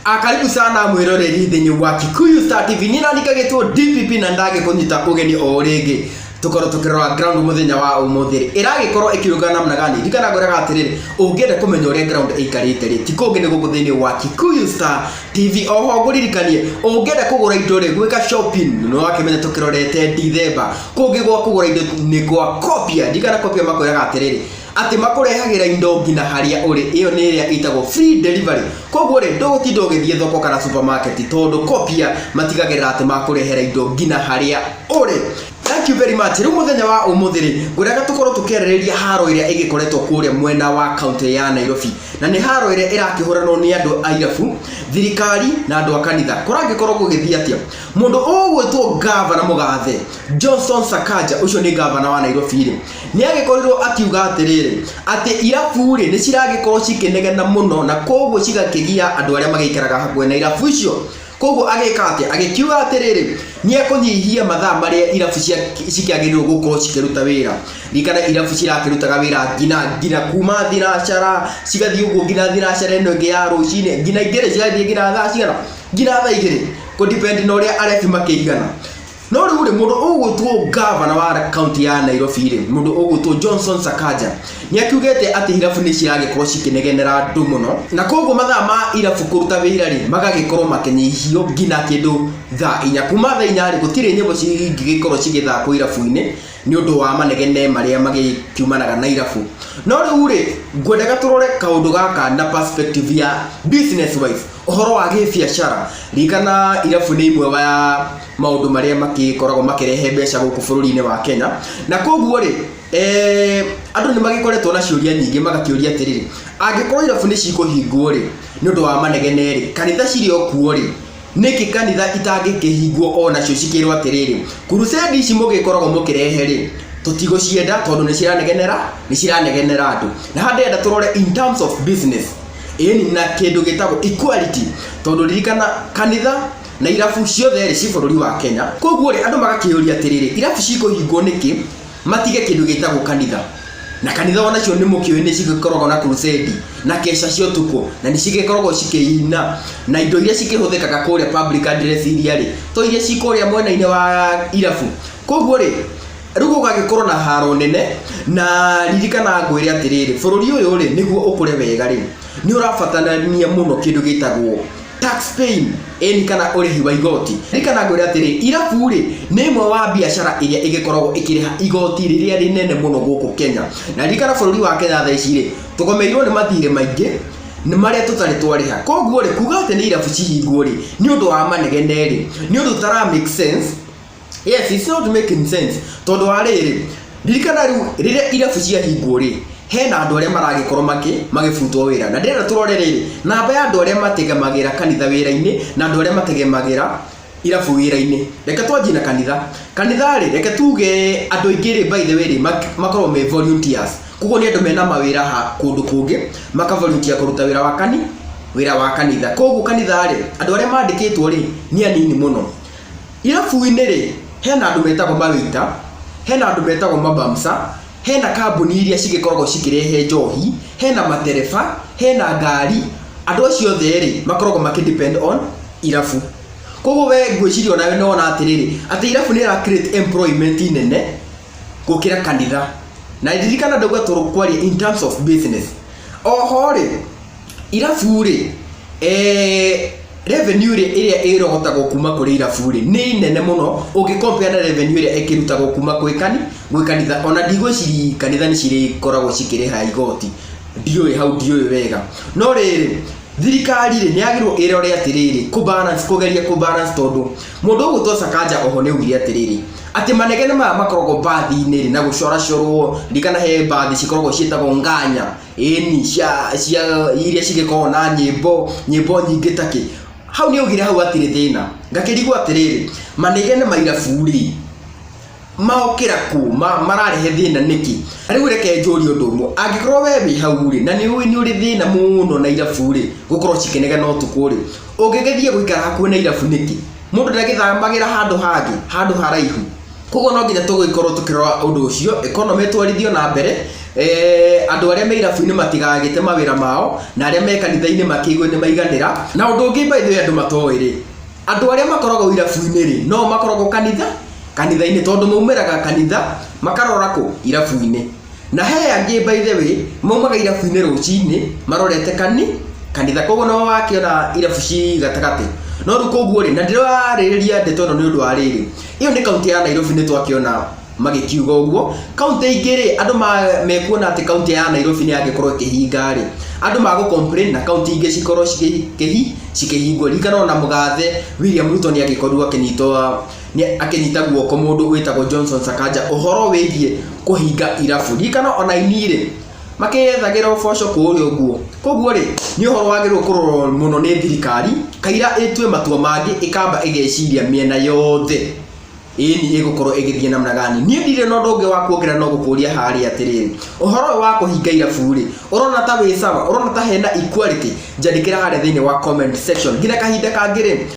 Karibu sana mwiroreri thĩinĩ wa Kikuyu Star TV. Niĩ nani ngagĩtwo DPP na ndagĩkũnyita ũgeni o rĩngĩ tũkorwo tũkĩrora ground mũthenya wa ũmũthĩ rĩ ĩragĩkorwo ĩkĩrũga namna gani. Ririkana ngwĩraga atĩrĩrĩ, ũngĩenda kũmenya ũrĩa ground ĩikarĩte rĩ, ti kũngĩ nĩ gũkũ thĩinĩ wa Kikuyu Star TV. Oho ngũririkanie, ũngĩenda kũgũra indo rĩ, gwĩka shopping nĩ wakĩmenya tũkĩrorete Dithemba, kũngĩ gwa kũgũra indo nĩ gwa Copia. Ririkana Copia makwĩraga atĩrĩrĩ, atĩ makũrehagĩra indo nginya harĩa ũrĩ. Ĩyo nĩ ĩrĩa ĩtagwo free delivery. Koguo rĩ, ndũgũtinda ũgĩthiĩ thoko kana supermarket, tondũ Copia matigagĩrĩra atĩ makũrehera indo nginya harĩa ũrĩ. Thank you very much. Rĩu mũthenya wa ũmũthĩ rĩ, ngwendaga tũkorwo tũkĩarĩrĩria haro ĩrĩa ĩgĩkoretwo kũrĩa mwena wa kaunti ya Nairobi, na nĩ haro ĩrĩa ĩrakĩhũranwo nĩ andũ a irabu, thirikari na andũ a kanitha. Kũrangĩkorwo gũgĩthiĩ atĩa? Mũndũ ũgwĩtwo ngavana mũgathe Johnson Sakaja, ũcio nĩ ngavana wa Nairobi rĩ, nĩ agĩkorirwo akiuga atĩrĩrĩ, atĩ irabu rĩ nĩ ciragĩkorwo cikĩnegena mũno, na koguo cigakĩgia andũ arĩa magĩikaraga hakuhĩ na irabu icio. Koguo agĩka atĩa? Agĩkiuga atĩrĩrĩ, nĩ ekũnyihia mathaa marĩa irabu cikĩagĩrĩirwo gũkorwo cikĩruta wĩra. Ririkana irabu cirakĩrutaga wĩra nginya kuma thinacara cigathiĩ ũguo nginya thinacara ĩno ĩngĩ ya rũcinĩ, nginya ingĩ rĩ cigathiĩ nginya thaa cigana? Nginya thaa 2, kũ depend na ũrĩa arebi makĩigana. No rĩu rĩ, mũndũ ũgwĩtwo ngavana wa kaunti ya Nairobi rĩ, mũndũ ũgwĩtwo Johnson Sakaja, nĩ akiugĩte atĩ irabu nĩ ciragĩkorwo cikĩnegenera andũ mũno, na koguo mathaa ma irabu kũruta wĩra rĩ, magagĩkorwo makĩnyihio nginya kĩndũ thaa 4. Kuma thaa 4 rĩ, gũtirĩ nyĩmbo cingĩgĩkorwo cigĩthakwo irabu-inĩ nĩ ũndũ wa manegene marĩa magĩkiumanaga na irabu. No rĩu rĩ, ngwendaga tũrore kaũndũ gaka na perspective ya business wise, ũhoro wa gĩbiacara. Ririkana irabu nĩ imwe wa maũndũ marĩa makĩkoragwo makĩrehe mbeca gũkũ bũrũri-inĩ wa Kenya, na koguo rĩ, andũ nĩ magĩkoretwo na ciũria nyingĩ magakĩũria atĩrĩrĩ, angĩkorwo irabu nĩ cikũhingwo rĩ, nĩ ũndũ wa manegene rĩ, kanitha cirĩ o kuo rĩ, nĩkĩ kanitha itangĩkĩhingwo onacio cikĩrwo atĩrĩrĩ, crusade ici mũgĩkoragwo mũkĩrehe rĩ, tũtigũcienda tondũ nĩ ciranegenera, nĩ ciranegenera andũ. Na haha ndĩrenda tũrore in terms of business, ĩni na kĩndũ gĩtagwo equality, tondũ ririkana kanitha na irabu ciothe rĩ ci bũrũri wa Kenya. Koguo rĩ, andũ magakĩũria atĩrĩrĩ, irabu cikũhingwo nĩkĩ matige kĩndũ gĩtagwo kanitha? Na kanitha onacio nĩ mũkĩũĩ nĩ cigĩkoragwo na crusade na keca cia ũtukũ, na nĩ cigĩkoragwo cikĩina, na indo iria cikĩhũthĩkaga kũrĩa public address iria rĩ, to iria ci kũrĩa mwena-inĩ wa irabu. Koguo rĩ, rĩu gũgagĩkorwo na haro nene. Na ririkana ngwĩre atĩrĩrĩ, bũrũri ũyũ rĩ, nĩguo ũkũre wega rĩ, nĩ ũrabatarania mũno kĩndũ gĩtagwo tax paying, ĩni kana ũrĩhi wa igoti. Ririkana ngwĩre atĩrĩ, irabu rĩ nĩ ĩmwe wa biacara ĩrĩa ĩgĩkoragwo ĩkĩrĩha igoti rĩrĩa rĩnene mũno gũkũ Kenya. Na ririkana bũrũri wa Kenya thaa ici rĩ, tũgomeirwo nĩ mathirĩ maingĩ nĩ marĩa tũtarĩ twarĩha. Koguo rĩ, kuga atĩ nĩ irabu cihingwo rĩ, nĩ ũndũ wa manegene rĩ, nĩ ũndũ ũtara make sense. Yes, it's not making sense, tondũ wa rĩrĩ, ririkana rĩu rĩrĩa irabu ciahingwo rĩ, hena andũ arĩa maragĩkorwo magĩbutwo wĩra. Na ndĩrenda tũrore rĩrĩ, namba ya andũ arĩa mategemagĩra kanitha wĩra-inĩ na andũ arĩa mategemagĩra irabu wĩra-inĩ. Reke twanjie na kanitha. Kanitha rĩ, reke tuge andũ aingĩ rĩ, by the way rĩ, makoragwo me volunteers. Koguo nĩ andũ mena mawĩra ha kũndũ kũngĩ, maka volunteer kũruta wĩra wa kani wĩra wa kanitha. Koguo kanitha rĩ, andũ arĩa mandĩkĩtwo rĩ nĩ anini mũno. Irabu-inĩ rĩ, hena andũ metagwo mawaiter, hena andũ metagwo mabouncer, hena kambuni iria cigĩkoragwo cikĩrehe njohi, hena matereba, hena ngari. Andũ acio othe rĩ, makoragwo makĩ depend on irabu. Koguo we ngwĩciria onawe nĩ wona atĩrĩrĩ, atĩ irabu nĩ ĩra create employment nene gũkĩra kanitha. Na ririkana ndauga tũkwaria in terms of business. Oho rĩ, irabu rĩ, revenue rĩ ĩrĩa ĩrogotagwo kuma kũrĩ irabu rĩ nĩ nene mũno ũngĩ compare na revenue ĩrĩa ĩkĩrutagwo kuma gwĩ kanitha. Ona ndigwĩciria kanitha nĩ cirĩkoragwo cikĩrĩha igoti, ndiũĩ hau, ndiũĩ wega. No rĩrĩ, thirikari rĩ nĩ yagĩrĩirwo ĩrore atĩrĩrĩ, kũ balance, kũgeria kũ balance, tondũ mũndũ ũgwĩtwo Sakaja oho nĩ augire atĩrĩrĩ, atĩ manegene maya makoragwo mbathi-inĩ rĩ, na gũcoracorwo. Ririkana he mbathi cikoragwo ciĩtagwo nganya, ĩni cia iria cigĩkoragwo na nyĩmbo nyingĩ takĩ hau. Nĩ augire hau hatirĩ thĩna. Ngakĩrigwo atĩrĩrĩ, manegene ma irabu rĩ maokĩra kũ? Mararehe thĩna nĩkĩ? Rĩu reke njũrie ũndũ ũmwe, angĩkorwo we wĩ hau rĩ, na nĩ ũĩ nĩ ũrĩ thĩna mũno na irabu rĩ gũkorwo cikĩnegena ũtukũ rĩ, ũngĩgĩthiĩ gũikara hakuhĩ na irabu nĩkĩ? Mũndũ ndagĩthamagĩra handũ hangĩ, handũ haraihu. Koguo no nginya tũgĩkorwo tũkĩrora ũndũ ũcio, economy ĩtwarithio na mbere. Andũ arĩa me irabu-inĩ matigagĩte mawĩra mao, na arĩa me kanitha-inĩ makĩigue nĩ maiganĩra. Na ũndũ ũngĩ, by the way, andũ matoĩ rĩ, andũ arĩa makoragwo irabu-inĩ rĩ, no makoragwo kanitha-inĩ, tondũ maumĩraga kanitha makarora kũ irabu-inĩ. Na he angĩ, by the way, maumaga irabu-inĩ rũcinĩ marorete kanitha, koguo no wakĩona irabu ci gatagatĩ. No rĩu koguo rĩ, na ndĩrarĩrĩria ndeto ĩno nĩ ũndũ wa rĩrĩ, ĩyo nĩ kaunti ya Nairobi, nĩ twakĩona magĩkiuga ũguo. Kaunti ingĩ rĩ, andũ mekuona atĩ kaunti ya Nairobi nĩ yangĩkorwo ĩkĩhinga rĩ, andũ magũ complain na kaunti ingĩ cikorwo cikĩhingwo. Ririkana ona mũgathe William Ruto nĩ agĩkorirwo akĩnyitwo, nĩ akĩnyita guoko mũndũ wĩtagwo Johnson Sakaja ũhoro wĩgiĩ kũhinga irabu. Ririkana ona ini rĩ, makĩyethagĩra ũboco kũrĩa ũguo. Koguo rĩ, nĩ ũhoro wagĩrĩirwo kũrorwo mũno nĩ thirikari kaira ĩtue matua mangĩ, ĩkamba ĩgeciria mĩena yothe ĩni ĩgũkorwo ĩgĩthiĩ namna gani. Niĩ ndirĩ na ũndũ ũngĩ wa kuongerera no gũkũria harĩa atĩrĩrĩ, ũhoro ũyũ wa kũhinga irabu rĩ, ũrona ta wĩ sawa? Ũrona ta hena equality? Njandĩkĩra harĩa thĩinĩ wa comment section. Nginya kahinda kangĩ rĩ.